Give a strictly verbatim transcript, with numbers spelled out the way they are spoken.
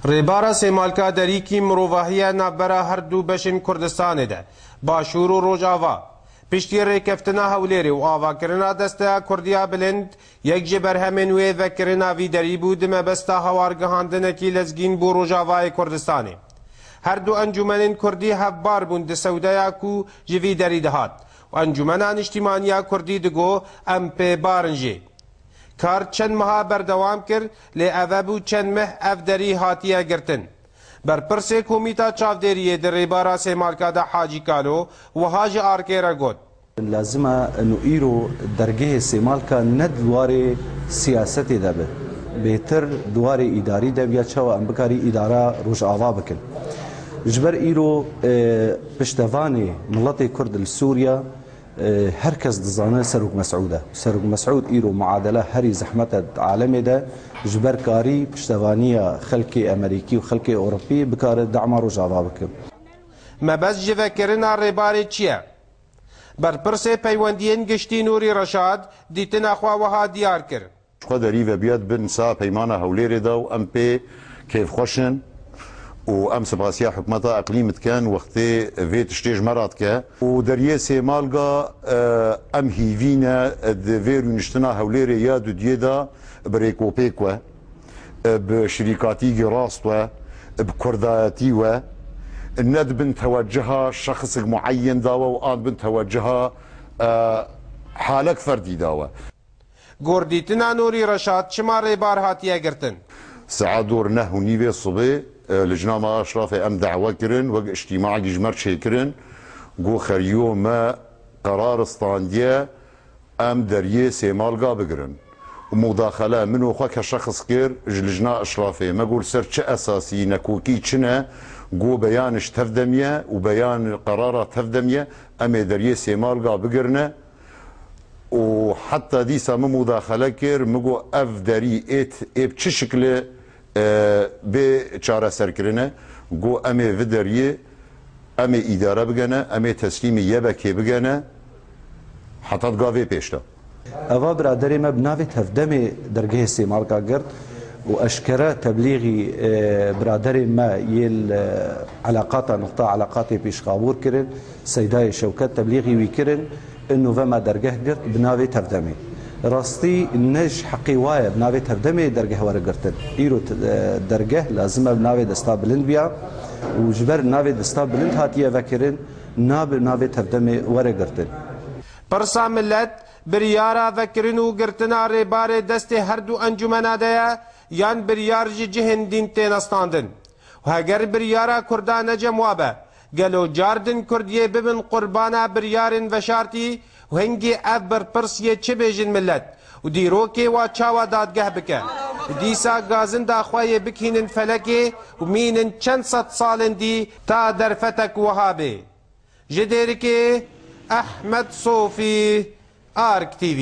Rêbara Sêmalka derîkî mirovahiye navbera her du beşên Kurdistanê de, Başûr û Rojava. Piştî rêkeftina Hewlêrê û avakirina Desteya Kurdiya Bilind, yek ji berhemên wê vekirina vî derî bû di mebesta hawargihandinekî lezgîn bo Rojavayê Kurdistanê. Her du encûmenên Kurdî hevbar bûn di sewdeya ku ji vî derî dihat û Encûmena Niştîmaniya Kurdî digo, em pê bar in jê. Kar çend meha berdewam kir, lê ev e bû çend meh ev derî hatiye girtin. Berpirsê Komîta Çavdêriyê di Rêbara Sêmalka de Hacî Kalo wiha ji Arkê re got. Lazim e eno îro dergehê Sêmalka ne di warê siyasetê de be. Bêtir di warê îdarî de biya çawa em bikarî îdara Rojava bikin. Ji ber îro, e, piştevanê miletê Kurd li Sûriya, E, her kes dizane Serok Mesûd e. Serok Mesûd îro muadele herî zehmet e di alemê de, ji ber karî piştevaniya xelkê Emerîkî û xelkê Ewropî bikare dema Rojava bike. Mebest ji vekirina rêbarê çi ye? Berpirsê peywendiyên giştî Nûrî Reşad dîtina xwe wiha diyar kir. Ji xwe derî vebiya di bin sa peymana Hewlêrê de û em pê kêfxweş in û em spasiya hikûmeta eqlîm dikin, wextê vê tiştê ji me re dike. Û deriyê Sêmalga, e, em hîvî ne di vê rûniştina Hewlêrê ya dudiyê de bi rêkopêk we, e, bi şirîkatîgî rast we, bi kurdayetî we, ne di bin teweciha şexsek mueyen de we û an bin teweciha, e, halek ferdî de we. Gordîtina Nûrî Reşad çima rêbar hatiye girtin? Saet dor neh û nîvê sibê, e, Lijna me Eşrafê em dawe kirin, wek îctîmagî ji me re çêkirin, got xeriyo me qerar standiye, em deriyê Sêmalga bigirin. Û mudaxele min û xwe ke şexs kir ji Lijna Eşrafê, me got li ser çi esasî, nekokî çi ne, got beyan ji tev de miye û beyan qerara tev de miye, em ê deriyê Sêmalga bigirine. Û heta dîsa min mudaxele kir, min got, ev derî ê t-, ê bi çi şikilê, e, bê çareserkirine? Got, em ê vi deriyê, em ê îdare bigene, em ê teslîmî Y B K'ê bigene, heta di gavê pêş de. Eva biraderê me bi navê Tevdemê dergehê Sêmalka girt û eşkere teblîxî, e, biraderê me yê li, e, eleqata, nuqta eleqatê pêşxabûr kirin. Seydayê Şewket teblîxî wî kirin, ino ve me dergeh girt bi navê Tevdemê. Rastî ne ji heqê wa ye bi navê Tevdemê dergeh were girtin. Îro t-, e, dergeh lazim e bi navê Desta Bilind biya û ji ber navê Desta Bilind hatiye vekirin, nabe navê Tevdemê were girtin. Pirsa millet, biryara vekirin û girtina rêbarê destê her du encûmena de ye, yan biryar ji cihên dîn têne standin? Û heger biryara Kurda ne cem wa be, gelo car din Kurdiyê bibin qurbana biryarên veşartî û hingî ev berpirs yê çi bêjin millet û dîrokê wa çawa dadgeh bike? Dîsa gazinda xwe yê bikînin felekê û mînin çend sed salên dî ta derfetek wiha bê. Ji Dêrikê, Ehmed Sofî, Ark T V.